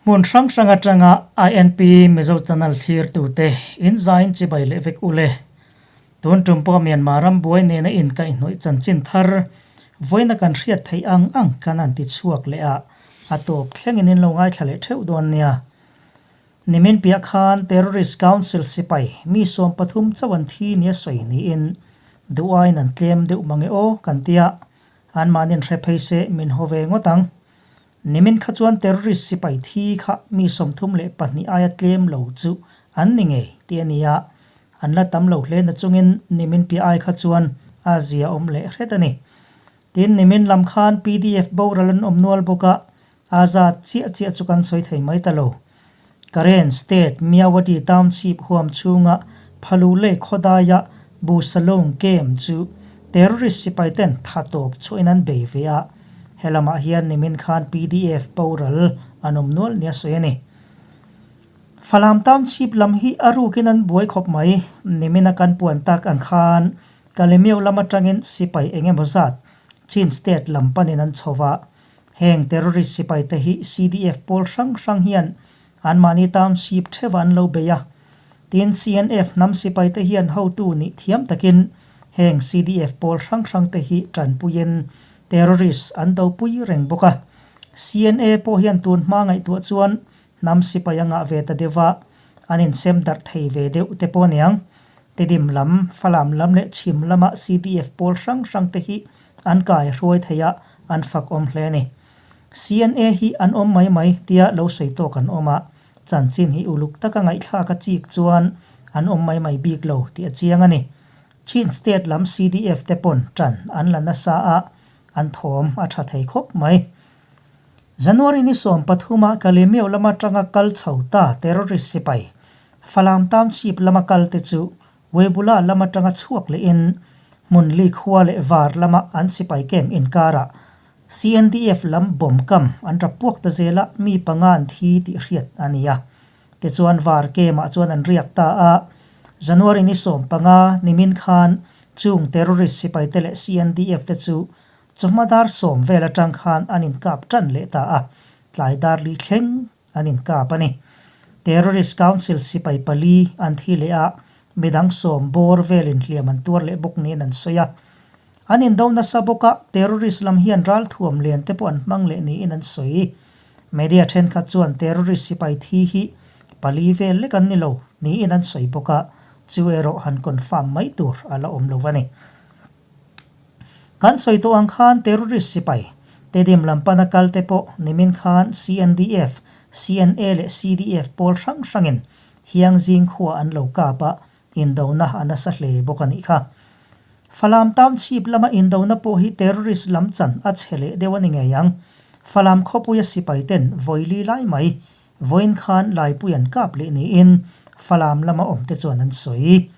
Hmun hrang hrang atanga INP Mizo Channel thlirtute in zain chibai leh vek ule. Tun tum pawh Myanmar ram buai nena inkaihhnawih chanchin thar vawiina kan hriat theih ang ang kan han ti chhuak leh a, a tawp thlengin in lo ngaithla leh theuh dawn nia. Nimin piah khan Terrorist Council sipai mi 13 chauh an thi nia sawi niin duh aiin an tlem deuh mange aw kan tia, anmahnin hre phei se min haw ve ngawt ang. Nimin kha chuan terrorist sipai thi kha mi 32 aia tlem lo chu an ni ngei tih a ni a, an la tam lo hle nachungin nimin piah ai kha chuan a zia awm leh hret a ni. Tin, nimin lam khan pdf boral an awm nual bawk a, a zat chiah chiah chu kan sawi thei mai ta lo. Karen State Myawaddy Township huam chhunga Phalu Lake khawdaia Busalong Camp chu terrorist sipai ten tha tawp chhuahin an bei ve a, he lamah hian nimin khan pdf boral an awm nual nia sawi a ni. Falam Township lam hi a rukin an buai khawp mai, nimina kan puan tak ang khan Kalemyo lam atangin sipai eng emaw zat Chin State lam panin an chho va, Heng terrorist sipai te hi CDF pawl hrang hrang hian anmahni township theuh an lo bei a. Tin, CNF hnam sipai te hian hotu nih thiam takin heng CDF pawl hrang hrang te hi tanpuiin terrorist an dopui reng bawk a. CNA pawh hian tun hma ngaihtuah chuan hnam sipai a ngah ve ta deuh a, an insem darh thei ve deuh te pawh aniang. Tedim lam, Falam lam leh Chhim lama CDF pawl hrang hrang te hi an kai hruai thei a, an fak awm hle a ni. CNA hi an awm mai mai tia lo sawi tawk an awm a, chanchin hi uluk taka ngaihthlak a chik chuan an awm mai mai bik lo tih a chiang a ni. Chin State lam CDF te pawn tan an la nasa a, an thawm a tha thei khawp mai. January ni 13 a Kalemyo lama tanga kal chho ta terrorist sipai Falam Township lama kal te chu Weibula lam atanga chhuak lehin Hmunli khua leh var lama an sipai camp inkarah CNDF lam bomb kam an rap puak ta zel a, mi panga an thi tih hriat a ni a. Tichuan var camp ah chuan an riak ta a, January ni 15 nimin khan chung terrorist sipai te leh CNDF te chu chawhma dar 10 vel atang khan an inkap tan leh ta a, tlai dar li thleng an inkap a ni. Terrorist Council sipai pali an thi leh a, midang 10 bawr velin hliam an tuar leh bawk niin an sawi a. An indo nasa bawk a, terrorist lam hian ralthuam lian te pawh an hmang leh niin an sawi. Media thenkhat chuan terrorist sipai thi hi pali vel lek an ni lo niin an sawi bawk a, chu erawh han confirm mai tur a la awm lo a ni. Kan sawi tawh ang khan terrorist sipai Tedim lam pana kal te pawh nimin khan CNDF, CNA leh CDF pawl hrang hrangin Hiangzing khua an lo kap a, indona a nasa hle bawk a nih kha. Falam Township lama indona pawh hi terrorist lam chan a chhe leh deuh a ni ngei ang. Falam khawpuia sipai ten vawili lai mai vawiin khan Laipui an kap leh niin Falam lama awmte chuan an sawi.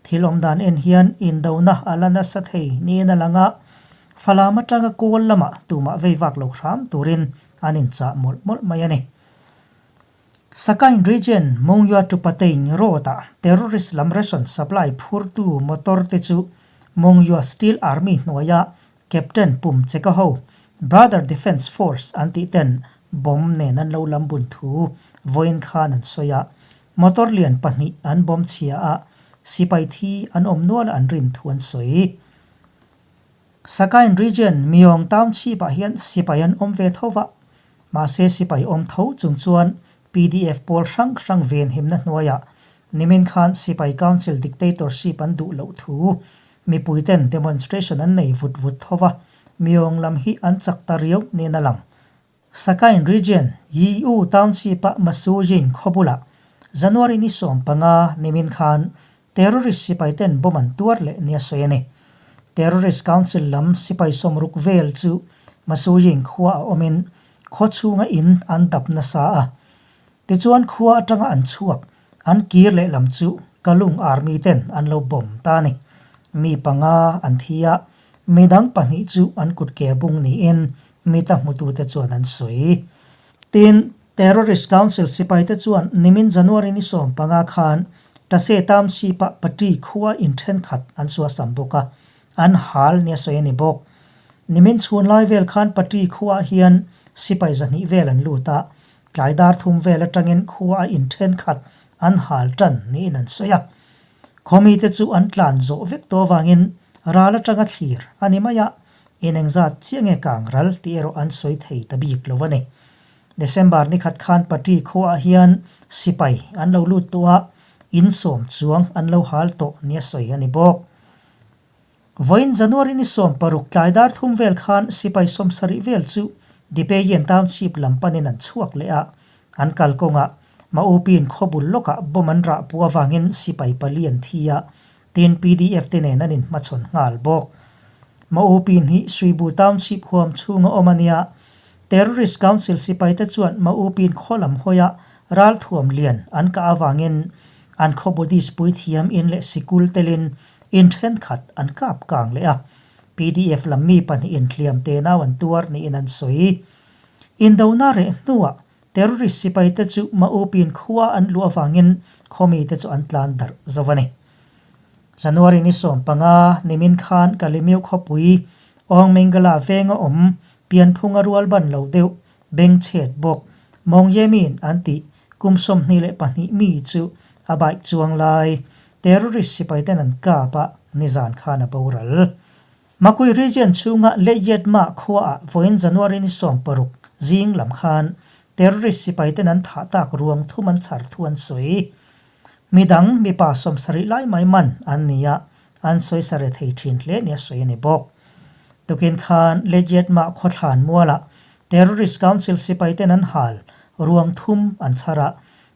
Thil awm dan en hian indona a la nasa thei niin a lang a, Falam atanga kawl lamah tumah vei vak lo hram turin an inchah mawlh mawlh mai a ni. Sakain Region Mongyua to Pateing Road-ah terrorist lam ration supply phurtu motor te chu Mongyua Steel Army hnuaia Captain Pum Cheka ho Brother Defence Force an tih ten bomb nen an lo lam bun thu vawiin khan an sawi a, Motor lian pahnih an bawm chhia a, sipai thi an awm nual an rin thu an sawi. Sakain Region Myong Township ah hian sipai an awm ve tho va, mahse sipai awm tho chung chuan pdf pawl hrang hrang venhimna hnuaiah nimin khan Sipai Council dictatorship an duh loh thu mipuiten demonstration an nei vut vut tho va, Myong lam hi an chak ta riau niin a lang. Sakain Region, Yi-U Township-a Masuying khaw bulah January ni 15 nimin khan terrorist sipaiten bomb an tuar leh nia sawi a ni. Terrorist Council lam sipai 60 vel chu Masuying khua a awmin khaw chhunga in an dap nasa a. Tichuan khua atanga an chhuak, an kir leh lam chu Kalung Army ten an lo bomb ta a ni. Mi panga an thi a, midang pahnih chu an kut ke bung niin Mita hmutute chuan an sawi. Tin, Terrorist Council sipaite chuan nimin January ni 15 khan Tase Township-ah Pati khua in thenkhat an suasam bawk a, an hal nia sawi a ni bawk. Nimin chhun lai vel khan Pati khuaah hian sipai 200 vel an lut a, Tlai dar thum vel atangin khua a in thenkhat an hal tan niin an sawi a. Khawmite chu an tlan zawh vek tawh avangin ral atanga thlir a ni mai a, in engzat chiah nge kang ral tih erawh an sawi thei ta bik lo a ni. December ni khat khan Pati khuaah hian sipai an lo lut tawh a, in sawm chuang an lo hal tawh nia sawi a ni bawk. Vawiin January ni 16 tlai dar thum vel khan sipai 70 vel chu Dipeyen Township lam panin an chhuak leh a, an kalkawngah Maupin khaw bul lawkah bomb an rah puh avangin sipai pali an thi a, tin PDF te nen an inhmachhawn nghal bawk. Maupin hi Suibu Township huam chhunga awm a nia, Terrorist Council sipaite chuan Maupin khaw lam hawia ralthuam lian an kah avangin an khaw Buddhist puithiam in leh sikul telin In thenkhat an kap kang leh a, pdf lam mi pahnihin hliam te nau an tuar niin an sawi. Indona reh hnuah terrorist sipaite chu Maupin khua an luh avangin khawmite chu an tlan darh zo a ni. January ni 15 nimin khan Kalimiu khawpui Awngmingala venga awm pianphunga rual ban lo deuh Bengchhet bawk Mawng Yemin an tih kum 22 mi chu a bike chuang lai Terrorist sipai ten an kap a, nizan khan a boral. Makui region chhunga Leyetma khuaah vawiin January ni 16 zing lam khan terrorist sipai ten an thah tak ruang thum an chhar thu an sawi. Midang mipa 70 lai mai man an ni a, an sawisa re thei thin hle nia sawi a ni bawk. Tukin khan Leyetma khawthlan mualah Terrorist Council sipai ten an hal ruang thum an chhar a,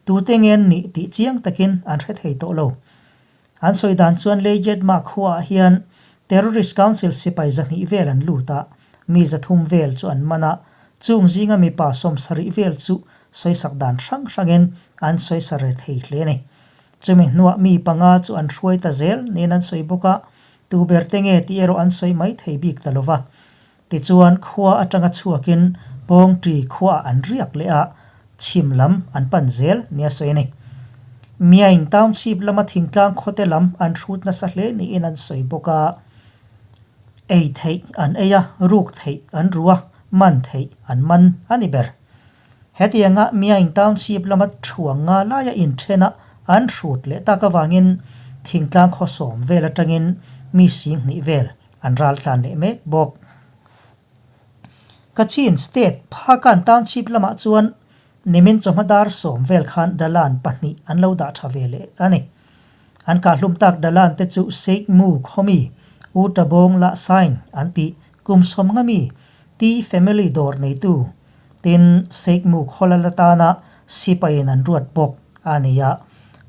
Tute nge an nih tih chiang takin an hre thei tawh lo. An sawi dan chuan Leyjetma khuaah hian Terrorist Council sipai 200 vel an lut a, mi 300 vel chu an man a, chung zinga mipa 70 vel chu sawisak dan hrang hrangin an sawisa re thei hle a ni. Chumi hnuah mi panga chu an hruai ta zel niin an sawi bawk a, tu ber te nge tih erawh an sawi mai thei bik ta lo va. Tichuan khua atanga chhuakin Pawngṭi khuaah an riak leh a, chhim lam an pan zel nia sawi a ni. Myaing Township lama thingtlang khawte lam an hrut nasa hle niin an sawi bawk a. Ei theih an ei a, ruk theih an ru a, man theih an man a ni ber. Hetianga Myaing Township lama thuang nga laia inthen a an hrut leh tak avangin thingtlang khaw sawm vel atangin mi 2000 vel an ral tlan leh mek bawk. Kachin State Phakan Township lamah chuan nimin chawhma dar 10 vel khan dalan pahnih an lo dah tha ve leh a ni. An kahhlum tak dalan te chu Sheikh Mu Khomi, U Tabong La Saing an tih kum 50 mi T Family dawr neitu tin Sheikh Mu khawlal atana sipaiin an ruat bawk a ni a.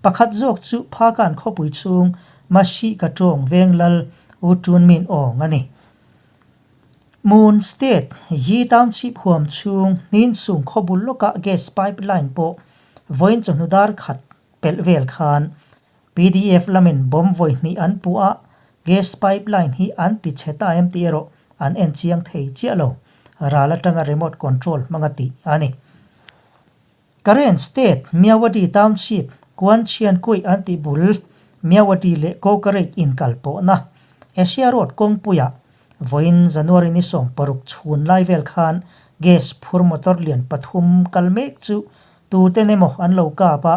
Pakhat zawk chu Phakan khawpui chhung Mashi ka tawng veng lal U Tun Min Aung a ni. Mon State Yi Township huam chhung hnin sung khaw bul lawkah gas pipeline pawh vawiin chawhnu dar khat pelh vel khan PDF lamin bomb vawi hnih an puh a, gas pipeline hi an ti chhe ta em tih erawh an en chiang thei chiah lo, ral atanga remote control hmanga tih a ni. Karen State Myawaddy Township Kuanchian Kuih an tih bul Myawaddy leh Kawkareit inkal pawhna Asia Road kawngpuiah vawiin January ni 16 chhun lai vel khan gas phur motor lian pathum kal mek chu tuten emaw an lo kap a,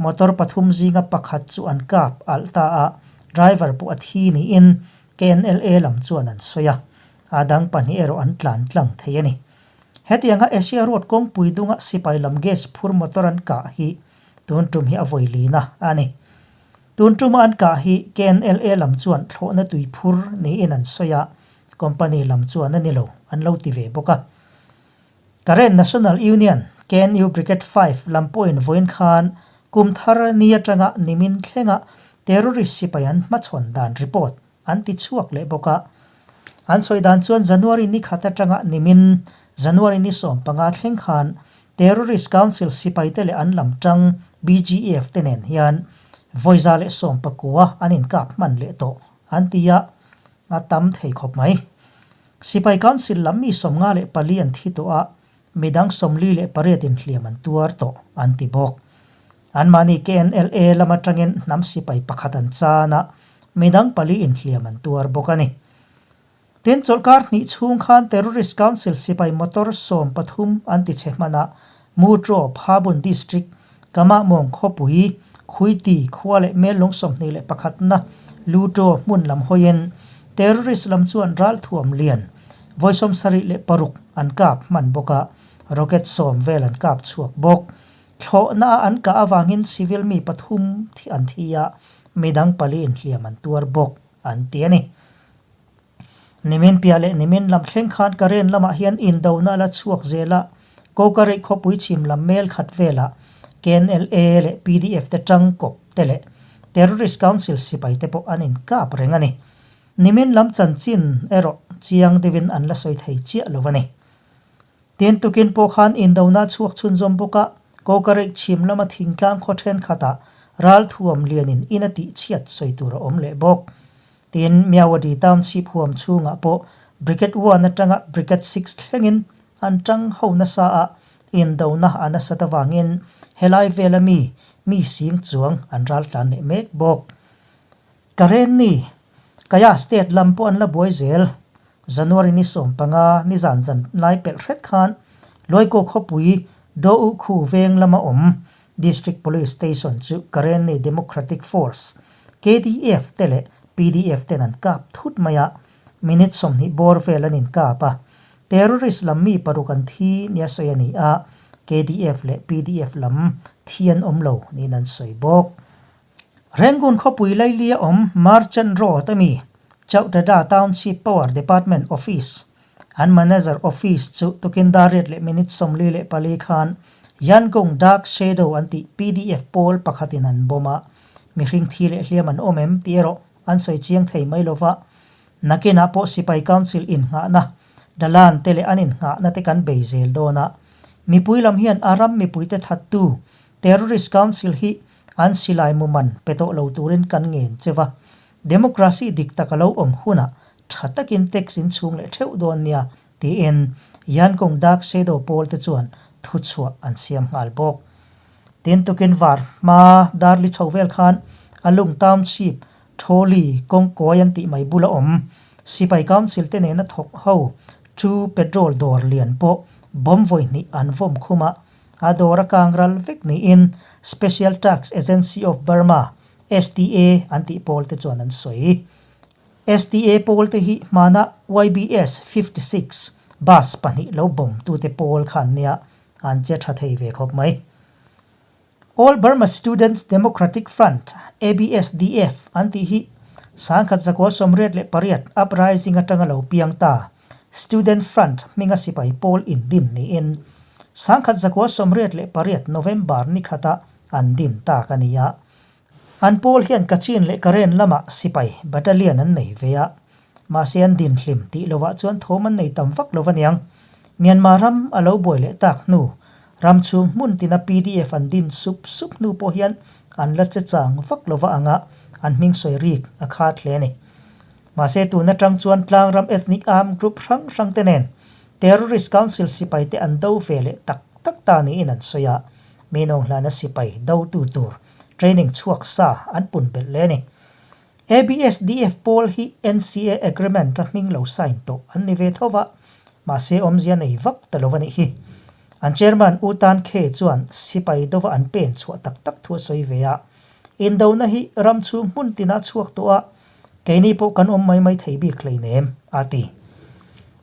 motor pathum zinga pakhat chu an kap alh ta a, driver pawh a thi niin KNLA lam chuan an sawi a, a dang pahnih erawh an tlan tlang thei a ni. Hetianga Asia Road kawngpui dunga sipai lam gas phur motor an kah hi tun tum hi a vawi lina a ni. Tun tuma an kah hi KNLA lam chuan thlawhna tui phur niin an sawi a, company lam chuan a ni lo an lo ti ve bawk a. Karen National Union, KNU Brigade 5 lam pawhin vawiin khan kum thar ni atanga nimin thlenga terrorist sipai an hmachhawn dan report an ti chhuak leh bawk a. An sawi dan chuan January ni khat atanga nimin January ni 15 thleng khan Terrorist Council sipaite leh an lam tang BGF te nen hian vawi 119 an inkap hman leh tawh an ti a, a tam thei khawp mai. Sipai Council lam mi 54 an thi tawh a, midang 48 in hliam an tuar tawh an ti bawk. Anmahni KNLA lam atangin hnam sipai pakhat an chan a, midang pali in hliam an tuar bawk a ni. Tin, chawlhkar hnih chhung khan Terrorist Council sipai motor 13 an ti chhe hman a, Mutraw, Phabun District, Kamahmawng khawpui, Khuiti khua leh Mellung 21 na Luto hmun lam hawiin terrorist lam chuan ralthuam lian vawi 76 an kap hman bawk a, rocket sawm vel an kap chhuak bawk. Thlawhna a an kah avangin civil mi pathum thi an thi a, midang pali inhliam an tuar bawk an ti a ni. Nimin piah leh nimin lam thleng khan Karen lamah hian indona a la chhuak zel a, Kokareih khawpui chhim lam mel khat velah KNLA leh PDF te tangkawp te leh Terrorist Council sipai te pawh an inkap reng a ni. Nimin lam chanchin erawh chiang deuhin an la sawi thei chiah lo a ni. Tin, tukin pawh khan indona chhuak chhunzawm bawk a, Kokareih chhim lama thingtlang khaw thenkhatah ralthuam lianin in a tihchhiat sawi tur a awm leh bawk. Tin, Myawaddy Township huam chhungah pawh Brigade One atanga Brigade Six thlengin an tang ho nasa a, indona a nasat avangin helai vela mi mi sing chuang an raltlan leh mek bawk. Karenni, Kaya State lam pawh an la buai zel. January ni 15 nizan zan lai pelh hret khan Luaikaw khawpui Do U Khu veng lama awm District Police Station chu Karenni Democratic Force, KDF, te leh PDF ten an kap thut mai a, minute 20 bawr vel an inkap a. Terrorist lam mi paruk an thi nia sawi a ni a, KDF leh PDF lam thi an awm lo niin an sawi bawk. Rangoon khawpui lailia awm Merchant Road a mi Chowdada Township Power Department Office an manager office chu tukin dar riat leh minute 44 khan Yangon Dark Shadow an tih PDF pawl pakhatin an bomb a, mihring thi leh hliam an awm em tih erawh an sawi chiang thei mai lova. Nakinah pawh Sipai Council innghahna, Dalan te leh an innghahna te kan bei zel dawn a. Mipui lam hian a ram mipuite thattu Terrorist Council hi an silai mu man pe tawh lo turin kan ngen che va. Democracy dik tak a lo awm hunah tha takin tax in chhung leh theuh dawn nia tiin Yankong Dark Shadow pawl te chuan thuchhuah an siam nghal bawk. Tin tukin var hma darli chho vel khan Alung Township Thawli kawngkawi an tih mai bula awm Sipai Council te nena thawk ho chu petrol dawr lian pawh bomb vawi hnih an vawm khum a, A dawr a kang ral vek niin Special Tax Agency of Burma, STA, an tih pawl te chuan an sawi. STA pawl te hi hmana YBS 56 bus pahnih lo bomb tute pawl kha an nia, an che tha thei ve khawp mai. All Burma Students Democratic Front, ABSDF, an tih hi 1988 uprising atanga lo piang ta Student Front hminga sipai pawl indin niin 1988 November ni khata an din tak a ni a. An pawl hian Kachin leh Karen lamah sipai battalion an nei ve a, mahse an din hlim tih lovah chuan thawm an nei tam vak lo aniang. Myanmar ram a lo buai leh tak hnu, ram chhung hmun tina PDF an din sup sup hnu pawh hian an la che chang vak lova anga an hming sawi rik a khat hle a ni. Mahse tun atang chuan tlangram ethnic armed group hrang hrang te nen Terrorist Council sipai te an do ve leh tak tak ta niin an sawi a, Minawng hlana sipai dotu tur training chhuak sa an pun belh leh a ni. ABSDF pawl hi NCA agreement a hming lo sign tawh an ni ve tho va, mahse awmzia nei vak ta lo a nih hi. An chairman U Tan Khe chuan sipai dova an pen chhuah tak tak thu a sawi ve a, Indona hi ram chhung hmun tinah chhuak tawh a, Keini pawh kan awm mai mai thei bik hleinem, a ti.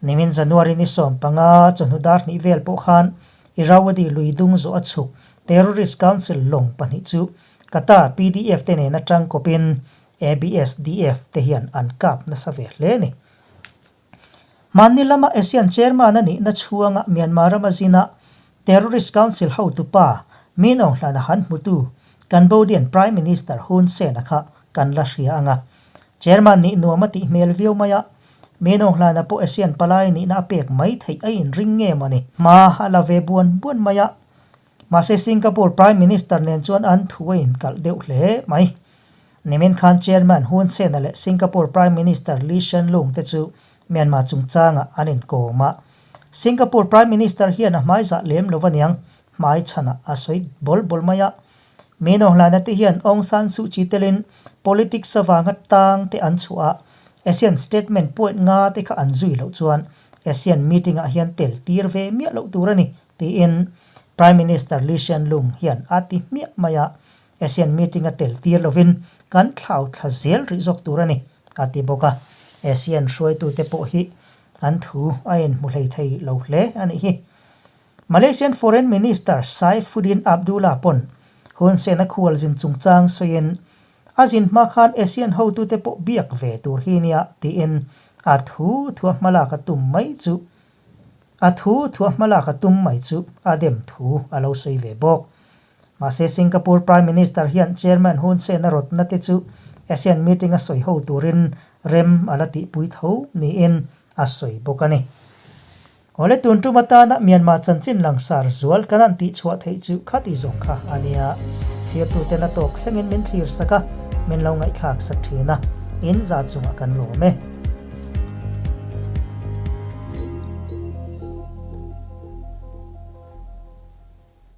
Nimin January ni 15 chawhnu dar hnih vel pawh khan Irrawaddy lui dung zawh a chhuk Terrorist Council lawng pahnih chu Qatar PDF te nena tangkawpin ABSDF te hian an kap nasa ve hle a ni. Mahni lama ASEAN Chairman a nihna chhuanga Myanmar rama zina Terrorist Council hotupa Min Aung Hlaing a han hmutu Cambodian Prime Minister Hun Sen-a kha kan la hria ang a. Chairman nih nuam a tih hmel viau mai a, Min Aung Hlaing-a pawh ASEAN palai nihna a pek mai theih a inring nge maw ni? Hma a la ve buan buan mai a. Mahse Singapore Prime Minister nen chuan an thu a inkalh deuh hle mai. Nimin khan Chairman Hun Sen-a leh Singapore Prime Minister Lee Hsien Loong te chu Myanmar chungchangah an inkawm a. Singapore Prime Minister hian a hmaizah lem lo aniang, hmai chhanah a sawi bawl bawl mai a. Min Aung Hlaing-a te hian Aung San Suu Kyi telin politics avanga tang te an chhuah a, ASEAN statement point nga te kha an zui loh chuan ASEAN meeting-ah hian tel tir ve miah loh tur a ni, tiin. Prime Minister Lee Hsien Loong hian a ti hmiah mai a, ASEAN meeting a tel tir lovin kan thlau thla zel rih zawk tur a ni, a ti bawk a. ASEAN hruaitute pawh hi an thu a inhmu hlei thei lo hle a nih hi. Malaysian Foreign Minister Saifuddin Abdullah pawn Hun Sen a khualzin chungchang sawiin a zin hma khan ASEAN hotute pawh biak ve tur hi nia tiin a thu thua hmalak a tum mai chu a thu thua hmalak a tum mai chu a dem thu a lo sawi ve bawk. Mahse Singapore Prime Minister hian Chairman Hun Sen a rawtna te chu ASEAN meeting a sawi ho turin rem a la tihpui tho niin a sawi bawk a ni. Awle tun tum atana Myanmar chanchin langsar zual kan han tihchhuah theih chu khati zawng kha a nia. Thirtuten a tawk thlengin min thlir sak a, min lo ngaihthlak sak thin a, in za chungah kan lawm e.